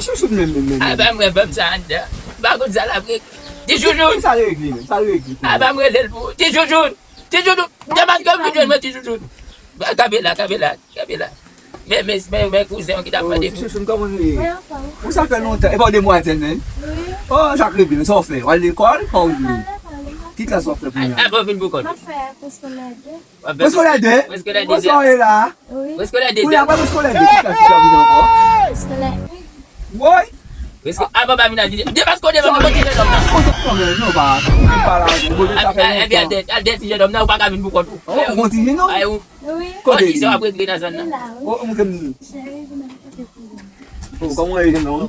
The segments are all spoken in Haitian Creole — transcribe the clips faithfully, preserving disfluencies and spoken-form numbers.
Chouchoun menm, menm, menm. A, ba m wè fanm sa anndan. M pa konn sa l ap regle. Ti Chouchoun. Sa l regle, menm. Sa l regle. A, ba m rele l pou. Ti Chouchoun. Ti Chouchoun. Demen ke m vin jwenn mwen, Ti Chouchoun. Kanpe la, kanpe la, kanpe la. Men, men, men, men kouzen an ki t ap mande pou. Ti Chouchoun, kòman nou ye? Ou sa fè lontan. E pa w demwazèl, menm? Wi. Oh, sa k regle, sa w fè? W al lekòl? Pa w vini? Ki klas w ap fè kounye a? Avan w vin pou kont ou. M ap fè preskolè de. Preskolè de? Preskolè de. Bonswa, e la. Wi. Preskolè de. Kounye a, preskolè de, ki klas ou ap vin ankò? Preskolè. Woy! Preske, avan pa vin al di, depaske w devan mwen, kontinye nonm nan. Kontinye nonm nan, non, pa, pa la, bon, sa fè lontan. Al dèyè ti jennonm nan, ou pa ka vin pou kont ou. Oh, ou kontinye, non? Ay, ou. Wi. Kote li? Kondisyon ap regle nan zòn nan. Oh, montre m. Oh, kòman w ye, non?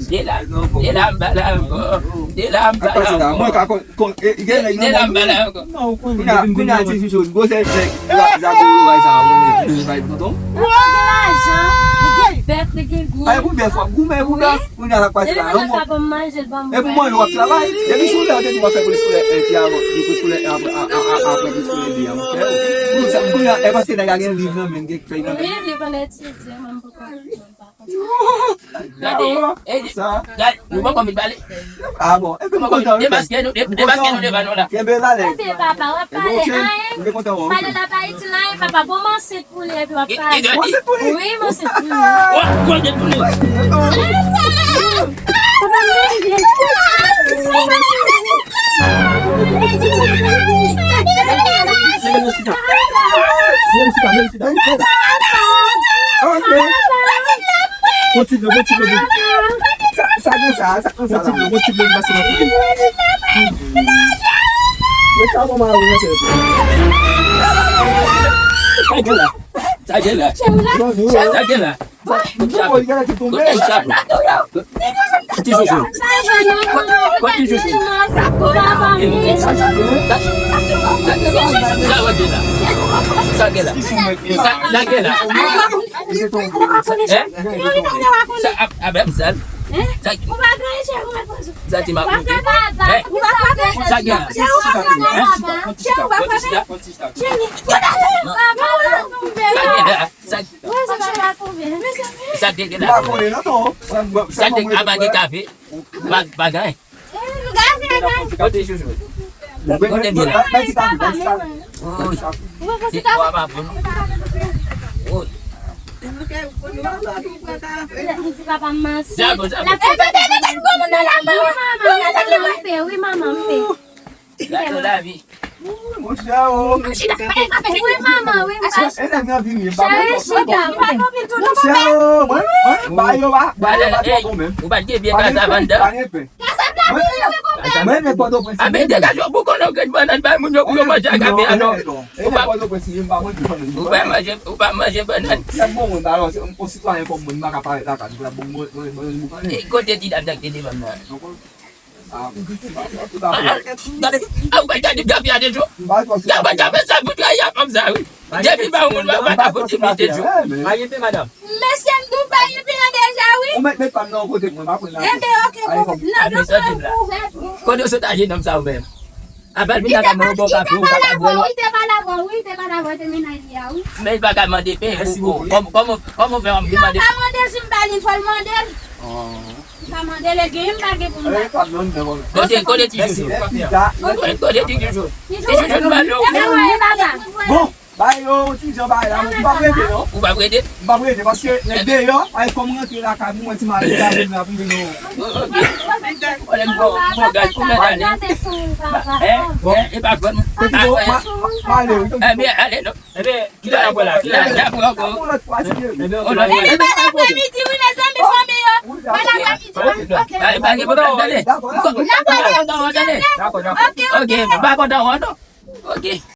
De la, de la, m pa la ankò. De la, m pa la ankò. Mwen ka kon, kon, e, gen nèg nan mond wi. Non, kounye a, kounye a, ti Chouchoun, gwosè nèg, za, za gwo loray sa, mwen, li bay tonton. Li gen lajan, li gen bèf, li gen gwo. Ay, pou bèf, w ap goumen pou bèf. Kounye a, sa k pase la, non? Epi manje, w ap travay. Depi sou lè, w te di w ap fè preskolè en ti avan, epi preskolè en apre, a, a, a, apre preskolè de a, monchè. Pou sa, kounye a, e paske nèg la gen liv nan men, gen fèy nan men. Wi, li konn etidye, mwen, m poko. Gade, e, gade, nou poko vin pale. Ah bon, epi m kontan, wi. Depaske nou, de-, depaske nou devan nou la. Kenbe la, nèg. Epi papa, w ap pale anyen. Pale la pa itil anyen, papa. Bon, m ansent pou li, epi w ap pale. M ansent pou li? Wi, m ansent pou li. W ap kote pou li. Papa, m vin. Kontinye, kontinye, kontinye. Sa, sa gen sa, sa gen sa la. Kontinye, kontinye, pase nan figi. Sa gen la. Sa gen la. Sa gen la. Sa gen la. Kote chapo? Kote chouchou? Kote chouchou? Sa gen la. Sa gen la. Sa gen la. Hein? Sa ap, ap, ap, sal. Sa, sa ti ma. Hein? Sa gen la. Hein? Sa gen la. Sa, sa degelas. Sa deg-, a pa gen kafe. Pa, pa gen. Kote chouchou? Kote byen la? Woy. Se twa pa bon. Woy. Sa bon, sa bon. Wi, manman, m pe. Gade lavi. Monchè, o. Wi, manman, wi, m pa. E nèg nan vini, m pa konn. Monchè, o, mwen, mwen, ba yo, ba, ba yo, ba yo, bon, menm. Ou pa t gen vye kaz avandan? Pa gen pen. Mwen, mwen, nèg Pòtoprens. A, men degaje w pou konnen w gen bannann bay moun yo pou yo manje ak ape a, non. E nèg Pòtoprens, m pa manje bannann. Ou pa manje, ou pa manje bannann. Nèg bon, mwen, ba yo, se yon sitwayen kòm mwen, m pa ka parèt lakay, m pa bon, mwen, mwen, mwen, mwen, mwen. E kote ti dam nan ki te devan m nan? Gade, a, ou pa gade gapi a de jou. Gapi a gapi sa pou trayi a fanm sa, wi. Depi ba yon moun pa ka fouti pite jou. Pa gen pen, madanm. Mesye, m tou pa gen pen an deja, wi. Ou mèt met fanm nan yon kote pou mwen, pa pran nan. Enben, oke, bon. Nan, nan, kouvè tou. Kote w sot aje nonm sa ou menm? Apèl vin lakay mwen, ou bon kafe, ou pa ka bwè l. Li te pale avè w, wi, li te pale avè w, te mennaj li a, wi. Men li pa ka mande pen, ou, ou, kòm, kòman, kòman w fè w ap vin mande? Non, pa mande si m pa li, fò l mande l. M pa mande l, e gen, m pa gen pou m ba. Kote, kote ti chouchou? Kote, kote ti chouchou? Ti chouchou, nou ba nou. Bon, ba yo, ti jan ba la, m pa prete, non. Ou pa prete? M pa prete, paske nèg deyò, ay, kòm rantre lakay pou mwen, ti mari la, vin la, pou vin, non. Oke. Pwoblèm bon, bon, gad, kouman ale? Hein? Bon, e pa bon. Kote bon, ma, ma ale, wi. Enben, ale, non. Enben, kite n ap wè la, kite n ap wè ankò. Enben, oke. Enben, bòn apremidi, wi, mezanmi, fanmi yo. Bòn apremidi. Oke. Dakò, dakò. Oke, oke. M pa kontan wè w, non. Oke.